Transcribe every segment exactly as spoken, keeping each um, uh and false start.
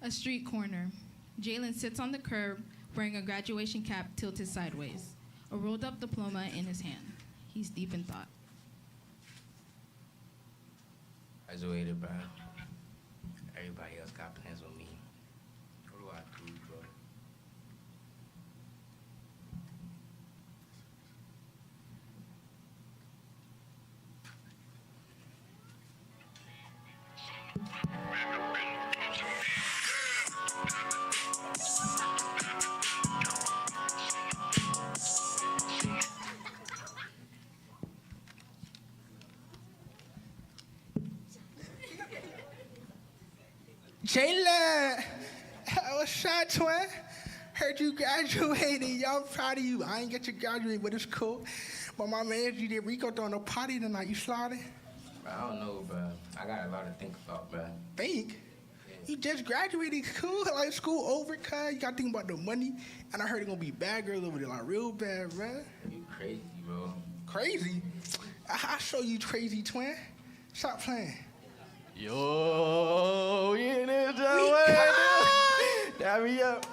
A street corner. Jalen sits on the curb wearing a graduation cap tilted sideways, a rolled up diploma in his hand. He's deep in thought. Graduated, bro. Everybody else got plans with me. What do I do, bro? Jalen, what's up, twin? Heard you graduated. Yo, I'm proud of you. I ain't get to graduate, but it's cool. But my man, you did Rico throwing a party tonight. You slotted? I don't know, bro. I got a lot to think about, bro. Think? You just graduated school, like school over, cuz you gotta think about the money. And I heard it gonna be bad girls over there, like real bad, bro. You crazy, bro. Crazy? I, I show you crazy, twin. Stop playing. Yo, we in this joint. What it do? Dab me up.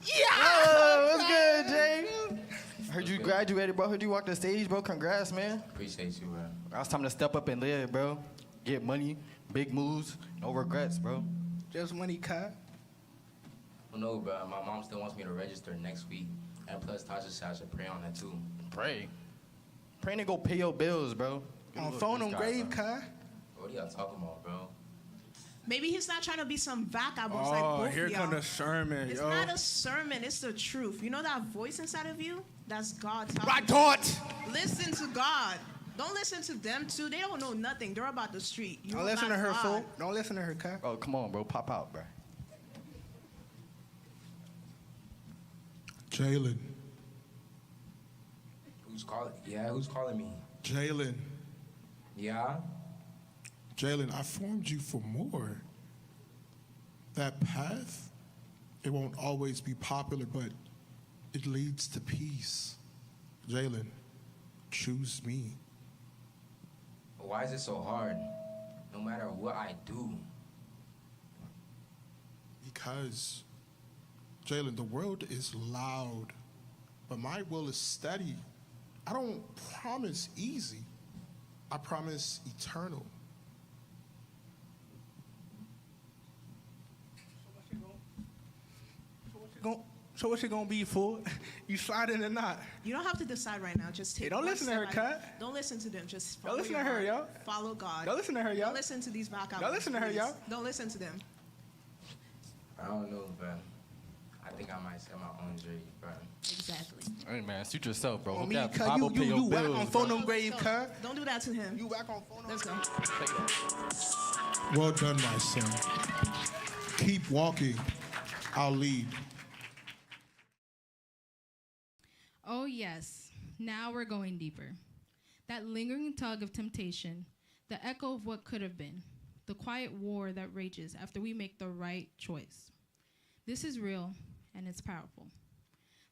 Yeah. Oh, what's good, Jay? Heard you graduated, bro. Heard you walked the stage, bro. Congrats, man. Appreciate you, bro. Now it's time to step up and live, bro. Get money, big moves, no regrets, bro. Just money, cut. I don't know, bro. My mom still wants me to register next week, and plus Tasha said I should pray on it too. Pray. Praying to go pay your bills, bro. On phone on grave, cut. What are y'all talking about, bro? Maybe he's not trying to be some vagabond like both Oh, here of come y'all. The sermon, It's yo. Not a sermon, it's the truth. You know that voice inside of you? That's God talking. My thought. Listen to God. Don't listen to them too. They don't know nothing. They're about the street. You Don't listen to about her, God. Fool. Don't listen to her, cut. Oh, come on, bro. Pop out, bro. Jalen. Who's calling? Yeah, who's calling me? Jalen. Yeah? Jalen, I formed you for more. That path, it won't always be popular, but it leads to peace. Jalen, choose me. Why is it so hard? No matter what I do. Because, Jalen, the world is loud, but my will is steady. I don't promise easy, I promise eternal. Gon- So what's it gonna be, fool? You sliding or not? You don't have to decide right now. Just take. Hey, don't One listen to her, step at- cut. Don't listen to them. Just follow Don't listen your to her, heart. Yo. Follow God. Don't listen to her, Yo. Don't listen to these vagabonds. Don't listen to her, Please. Yo. Don't listen to them. I don't know, bro. I think I might set my own journey, bro. Exactly. Hey, man, suit yourself, bro. On Hope me, that cut. Bible You, pay you, your you whack bills, on bro. phone on grave, cut. Don't do that to him. You whack on phone on Let's go. Well done, my son. Keep walking. I'll lead. Oh, yes, now we're going deeper. That lingering tug of temptation, the echo of what could have been, the quiet war that rages after we make the right choice. This is real, and it's powerful.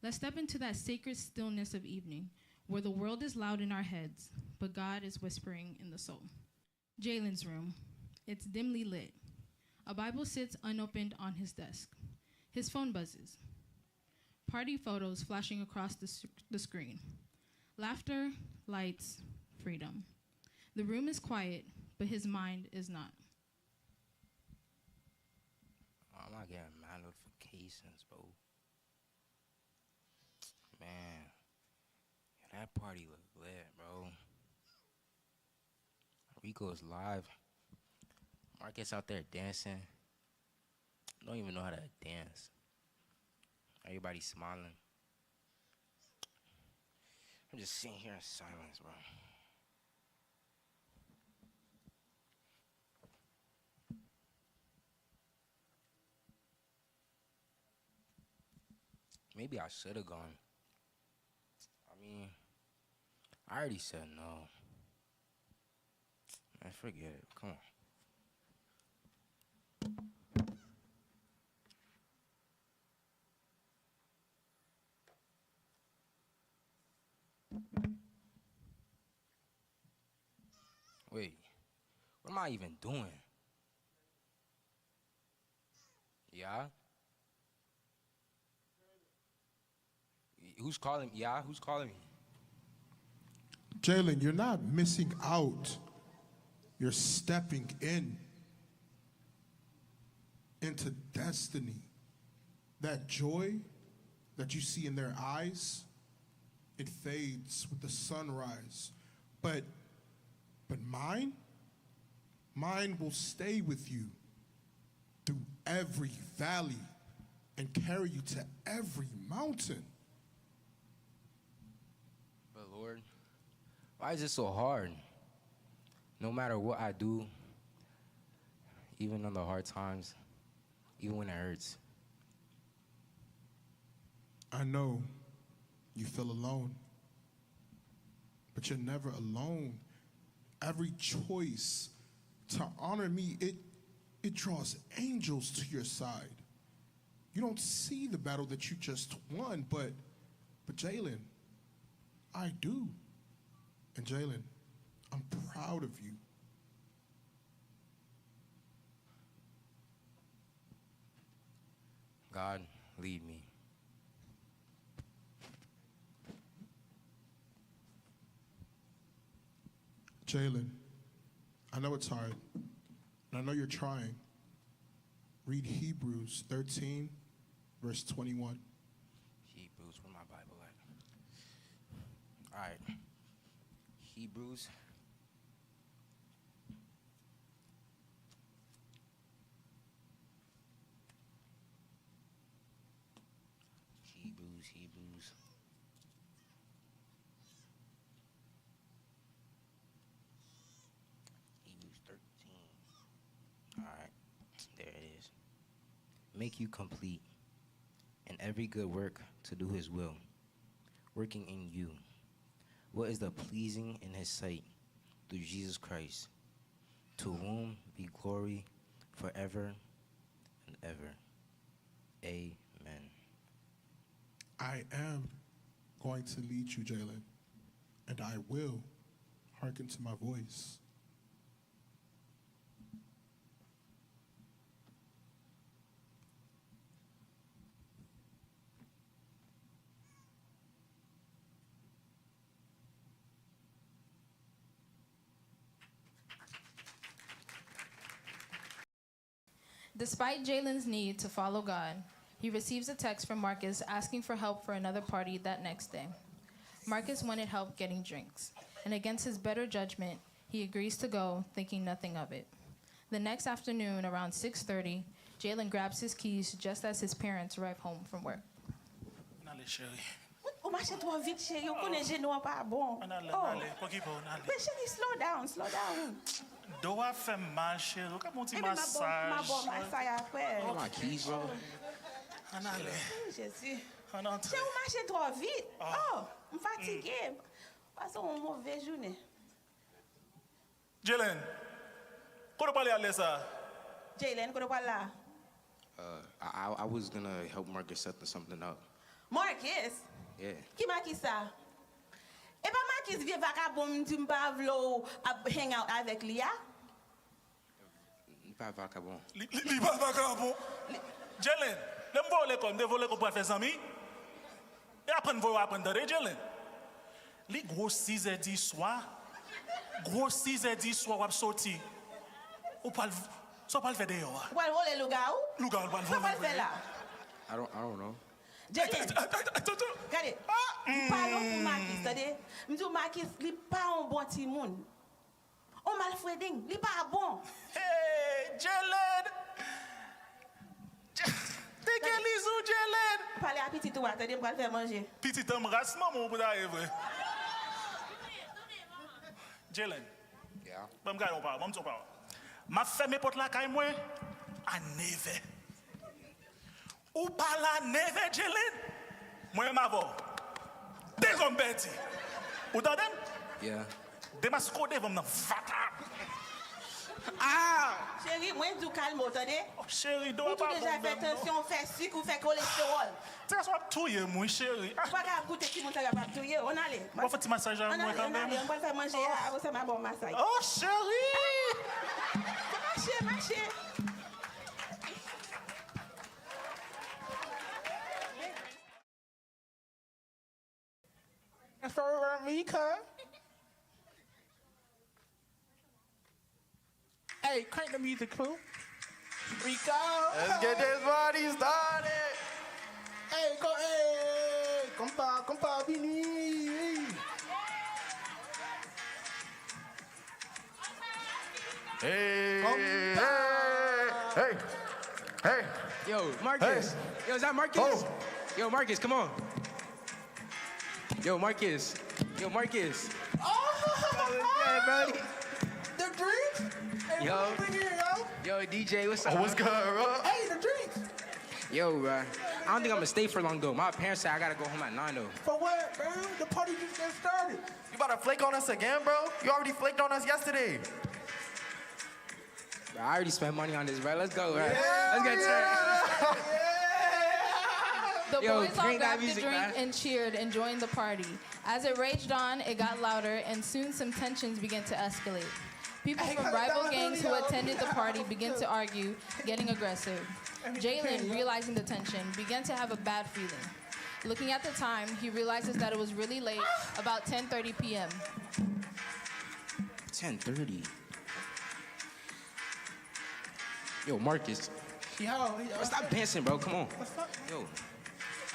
Let's step into that sacred stillness of evening, where the world is loud in our heads, but God is whispering in the soul. Jalen's room. It's dimly lit. A Bible sits unopened on his desk. His phone buzzes. Party photos flashing across the, s- the screen. Laughter, lights, freedom. The room is quiet, but his mind is not. Why am I getting mad notifications, bro? Man, yo, that party look lit, bro. Rico's live. Marcus out there dancing. Don't even know how to dance. Everybody smiling. I'm just sitting here in silence, bro. Maybe I should have gone. I mean, I already said no. Man, forget it. Come on. Wait, what am I even doing? Yeah. Who's calling? Yeah, who's calling me? Jalen, you're not missing out. You're stepping in into destiny. That joy that you see in their eyes, it fades with the sunrise. But but mine, mine will stay with you through every valley and carry you to every mountain. But Lord, why is it so hard? No matter what I do, even on the hard times, even when it hurts. I know you feel alone, but you're never alone. Every choice to honor me, it it draws angels to your side. You don't see the battle that you just won, but but Jalen, I do. And Jalen, I'm proud of you. God, lead me. Jalen, I know it's hard, and I know you're trying. Read Hebrews thirteen, verse twenty-one. Hebrews, where my Bible at? All right. Hebrews. Hebrews, Hebrews. Hebrews thirteen. All right, there it is. Make you complete in every good work to do his will, working in you what is the pleasing in his sight through Jesus Christ, to whom be glory forever and ever. Amen. I am going to lead you, Jalen, and I will hearken to my voice. Despite Jalen's need to follow God, he receives a text from Marcus asking for help for another party that next day. Marcus wanted help getting drinks, and against his better judgment, he agrees to go, thinking nothing of it. The next afternoon, around six thirty, Jalen grabs his keys just as his parents arrive home from work. Ann ale, cheri. Ou mache twò vit, cheri. Ou konnen jenou an pa bon. Ann ale, ann ale. Pokipe w, ann ale. Men cheri, slow down, slow down. Do w ap fè m mal, cheri. Ou ka ban yon ti Ebyen, m ap ba w, m ap ba w masaj. Masaj apre. Where my keys, bro? Ann ale. Oh, Jezi. Ann antre. Cheri, ou mache twò vit. Oh, m fatige. Pase yon move jounen. Jalen, kote w prale a lè sa a? Jalen, kote w pral la? Uh, I, I I was gonna help Marcus set something up. Marcus? Yeah. Ki Marcus sa? E pa Marcus vye vakabon m di m pa vle w ap hang out avèk li a? Li pa vakabon. Li, li, li pa vakabon. Jalen, lè m voye w lekòl, m te voye w lekòl pou w al fè zanmi? E aprann voye w aprann tande, Jalen. Li gwo sizè di swa. Gwo sizè di swa w ap soti. Ou pral, sa w pral fè deyò a? Ou pral vole lougawou? Lougawou l pral Sa w vole pral fè vre. La? I don't I don't know. Jalen, Attends, attends. Gade, m pale w pou Marcus, tande? M di w Marcus, li pa yon bon timoun. On malfredeng, li pa bon. Hey, Jalen! Teke lizou, Jalen! Pale a pitit ou a, tande, m pral fè manje. Pitit an m ras manman w pou ta ye vre. Jalen, Yeah. ban m gade yon pawòl, ban m di yon pawòl. M ap fèmen pòt lakay mwen a nevè. Ou pa la nevè, Jalen? Mwen menm avè w. De zòm pèdi. Ou tande m? Yeah. Demaske w devan m nan vata. Ah! Cheri, mwen di w kalme w, tande? Oh, cheri, do Ou a tou pa deja bon fè menm non. Tansyon, w fè sik, ou fè kolestewòl. Tras w ap touye m wi, cheri. Ah, Ou pa ka ap koute timoun sa yo ap touye w. Ann ale. w ap fè ti masaj avè Ann mwen ale, ann ale. kanmenm. Ann pral fè manje a, apre sa m a ba w masaj. Oh, cheri! Mache, mache. Rico. Hey, crank the music, fool. Rico. Let's get this party started. Hey, co- hey, konpa, konpa, vini. Hey, hey, hey, hey. Yo, Marcus. Hey. Yo, is that Marcus? Oh. Yo, Marcus, come on. Yo, Marcus. Yo, Marcus. Oh, yeah, bro. The drinks? Hey, yo. Yo, D J, what's up? Oh, what's good, bro? Hey, the drinks. Yo, bro. I don't think I'm gonna stay for long, though. My parents say I gotta go home at nine, though. For what, bro? The party just got started. You about to flake on us again, bro? You already flaked on us yesterday. Bro, I already spent money on this, bro. Let's go, bro. Let's get turned. The boys all grabbed the drink and cheered and joined the party. As it raged on, it got louder, and soon some tensions began to escalate. People from rival gangs who attended the party began to argue, getting aggressive. Jalen, realizing the tension, began to have a bad feeling. Looking at the time, he realizes that it was really late, about ten thirty p m. Ten thirty. Yo, Marcus. Yo, yo. Bro, stop dancing, bro. Come on. What's up? Yo.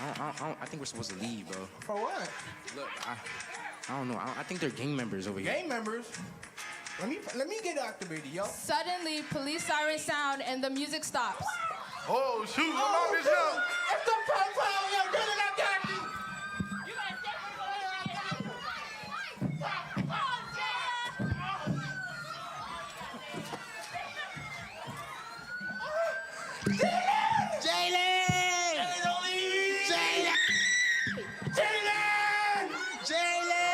I, don't, I, don't, I, don't, I think we're supposed to leave, bro. For what? Look, I, I don't know. I, I think they're gang members over here. Gang members? Let me let me get activated, yo. Suddenly, police sirens sound and the music stops. Oh shoot! Oh, shoot. It's the pom pom, yo. Get it, I got you. Jalen! Jalen! Jalen! Jalen!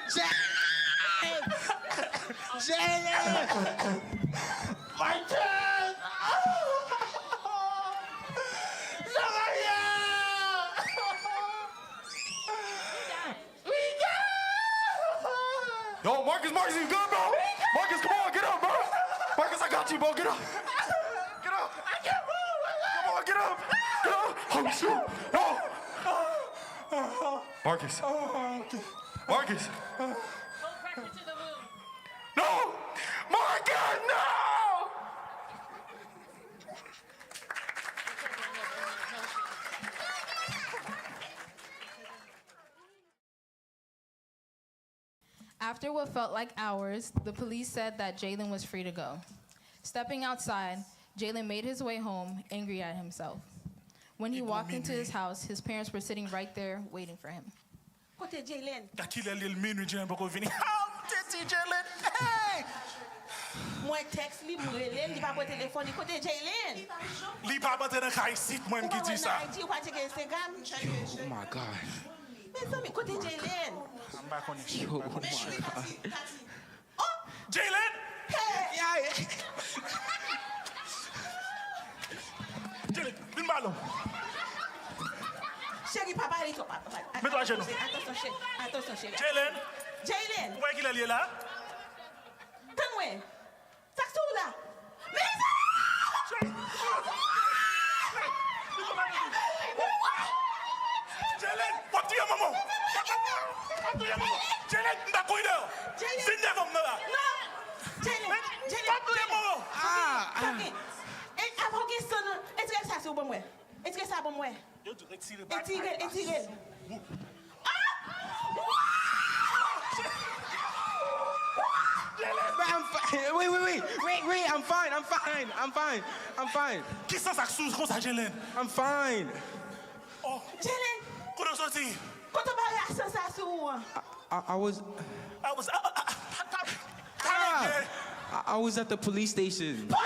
Jalen! Jalen! My turn! Somebody! Yo, Marcus, Marcus, you good, bro? Marcus, come on, get up, bro. Marcus, I got you, bro. Get up. Get up. Come on, get up. Get up. Oh, shoot. No. Marcus. Marcus. No. Marcus, no. After what felt like hours, the police said that Jalen was free to go. Stepping outside, Jalen made his way home, angry at himself. When he walked into his house, his parents were sitting right there waiting for him. Kote Jalen? Gad kilè l ye, l minui, Jalen poko vini. Ah, m te di Jalen, hey! Mwen tèks li, m rele l, li pa pran telefòn li. Kote Jalen? Li pa antre nan kay isit, mwen m ki di sa. Ou pa wè nan Ayiti, ou pa tcheke Instagram? Oh my God. Mezanmi, kote Jalen? M pa konnen. Yo, oh my God. Oh! Jalen! Hey! Jalen, vin ba non. Cheri, pa pale twòp, pa pale. Mete w ajenou. Atansyon, cheri. Atansyon, cheri. Jalen! Jalen! Ou wè kilè l ye la? Tann mwen. Sa k sou ou la? Mezanmi! Jelen, w ap touye manman w! W ap touye manman w! Jelen, m pa kouri deyò! Vin devan m nan la! Non! Jelen, Jelen, Jelen! Tanke! E, avan w gen san nan, etire sa sou ban m wè! Etire sa ban m wè! Yo di retire bag. Etire, etire. Ah! But I'm fi- wait, wait, wait, wait, wait, I'm fine, I'm fine, I'm fine, I'm fine. Ki sans ak sou konsa, Jelen? I'm fine. Oh. Jelen. Kote w soti? Kote w bay sans sa sou ou an? I, I, I was I was I, I, I, I, I, I was at the police station. Ah!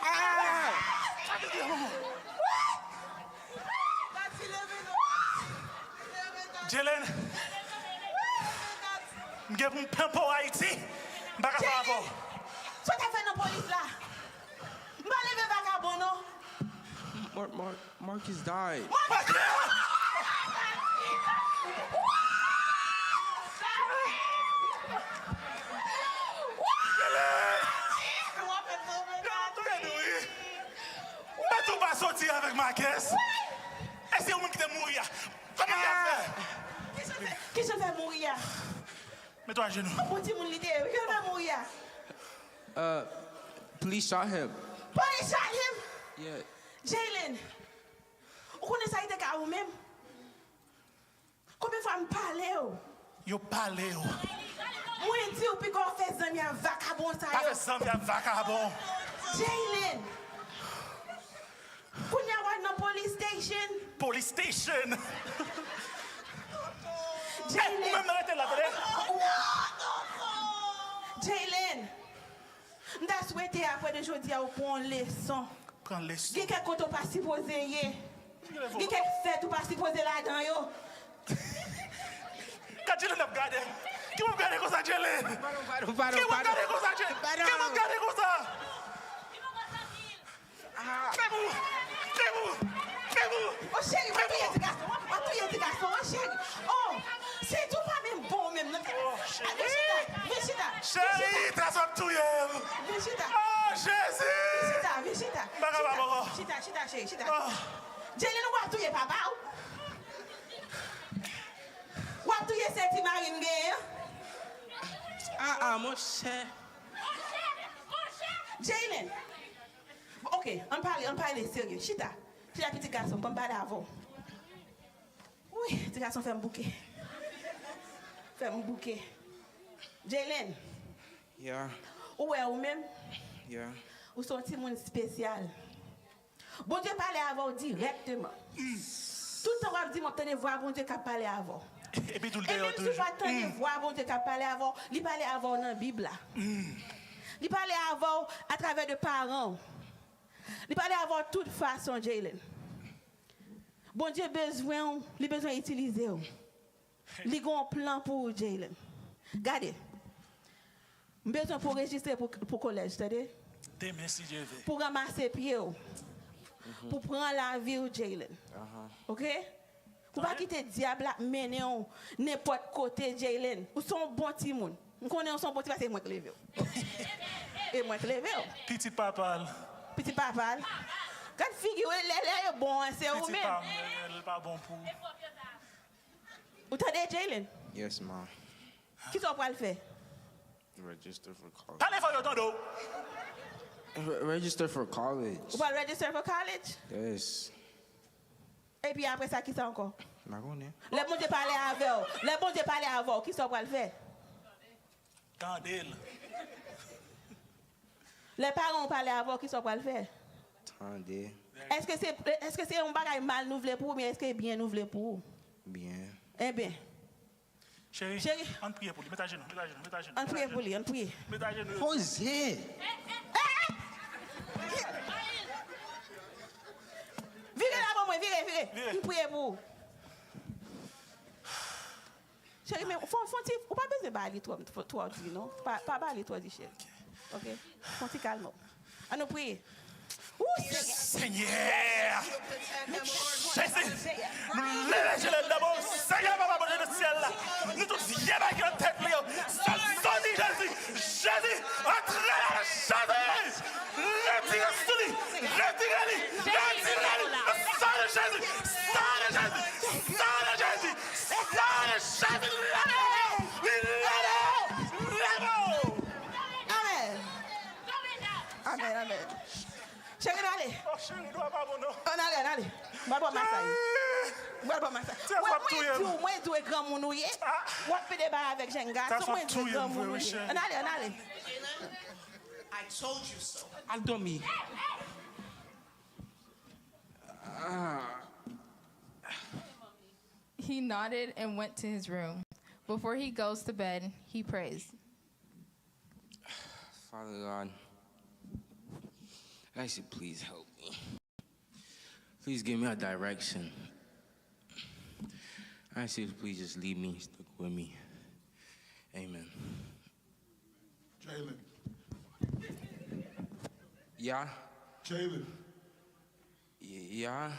Ah! Jelen, m gen pou m pampa w Ayiti. M pa ka fè afè w. Sa w t ap fè nan polis la? M pa leve vakabon non. Mar- Mar- Marcus died. Soti avèk Marques. E se yon moun ki te mouri a. Kòman sa fè? Kijan fè, kijan fè mouri a? Met ou ajenou. Yon bon timoun li te ye wi. Kijan fè mouri a? Uh, police shot him. Police shot him? Yeah. Jaylen, ou konnen sa ki te ka ou menm? Konbyen fwa m pale w? Yo pale w. Mwen di w piga w fè zanmi ak vakabon sa Pa yo. Fè zanmi ak vakabon. Jaylen. Kounye a w al nan police station. Police station. Jaylen. Ou menm nan rete la tande. Jaylen. M ta swete apre de jodi a ou pran yon leson. Pran leson. Gen kèk kote ou pa sipoze ye. Gen kèk fèt ou pa sipoze ladan yo. Gad Jelen ap gade. Ki w ap gade konsa Jelen? Ki w ap gade konsa Jelen? Ki w ap gade konsa? Fè pou, fè pou, fè pou. O cheri, pa touye ti gason, pa touye ti gason, o cheri. O, se tou pa menm bon ou menm nan. Vin chita, vin chita. Cheri, tas ap touye m. Vin chita. Oh Jezi. Chita, vin chita. M pa kapab ankò. Chita, chita, cheri, chita. Ah. Jelen, ou ap touye papa w. W ap touye sèl ti mari m genyen an. Ah, ah, monchè. Jaylen. Ok, ann pale, ann pale serye. Chita. Chita pitit gason, ban m pale avè w. Wi, ti gason fè m bouke. Fè m bouke. Jaylen, Yeah, ou wè ou menm, yeah. Ou se yon timoun espesyal. Bondye pale avè w dirèkteman. Tout tan w ap di m w ap tande vwa Bondye k ap pale avè w. Epi tou l E deyò menm si w toujou. Pa tande vwa Bondye k ap pale avè w, li pale avè w nan Bib la. Li pale avè w atravè de paran w. Li pale avè w tout fason, Jaylen. Bondye bezwen w, li bezwen itilize w. Li gen yon plan pou ou, Jaylen. Gade. M bezwen pou w rejistre pou, pou kolèj, tande? Demen si Dye vle. Pou ranmase pye w. Pou pran lavi w, Jaylen. Ok? Pou pa kite dyab la mennen w nenpòt kote, Jaylen. Ou se yon bon timoun. M konnen ou se yon bon timoun, se mwen k leve w. E mwen k leve w. Pitit papa l. Pitit papa l. Gad figi w, lè, lè yo bon an, se ou Pitit menm. Pa m, l pa bon pou ou. Ou tande, Jaylen? Yes, ma. Kisa w pral fè? Register for college. Pale fò yo tande w. Re- register for college. Ou pral register for college? Yes. Epi apre sa, kisa ankò? M pa konnen. Lè Bondye pale avè w, lè Bondye pale avè w, kisa w pral fè? Tande l. Lè paran w pale avè w, kisa w pral fè? Tande. Èske se, èske se yon bagay mal nou vle pou ou, oubyen èske byen nou vle pou ou? Byen. Enben, Cheri, Cheri. Ann priye pou li. Met ajenou, met ajenou, met ajenou. Ann priye pou li, ann priye. Met ajenou. Poze. Vire la ban mwen, vire, vire. Vire. M priye pou ou. Cheri, men fò, fò ti, ou pa bezwen ba li twò, twò, twò di, non. Pa, pa ba li twò di, cheri. Ok? Fò ti kalme w. Ann nou priye. Ou, Senyè. Senyè! Jezi! Nou leve je nou dabò, Senyè Papa Bondye nan syèl la. Nou tout vye bagay ki nan tèt li yo. Sa l soti, Jezi! Jezi! Antre la nan Jezi! Retire sou li! Retire li! Retire li! Sa de Jezi! Sa de Jezi! Sa de Jezi! Sa de Jezi! Leve w! Leve w! Leve w! Amèn. Amèn, amèn. Cheri, n ale. Oh, cheri, nou pa bon, non. Ann ale, ann ale. Mwen ba w masaj. Mwen ba w masaj. Tè, w ap touye m. Mwen di w, mwen di w e granmoun ou ye. W ap pede bay avèk jèn gason, mwen di w e granmoun ou ye. Ann ale, ann ale. I told you so. Al dòmi. He nodded and went to his room. Before he goes to bed, he prays. Father God, I ask you please help me. Please give me a direction. I ask you to please just lead me, stick with me. Amen. Jalen. Yeah? Jalen. Y- yeah?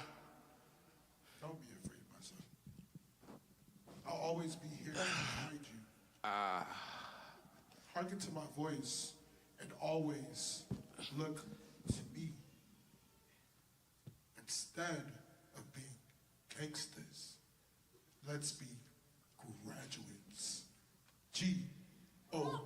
Don't be afraid, my son. I'll always be here behind you. Ah. Hearken to my voice and always look to me. And Tired of being gangsters. Let's be graduates. G O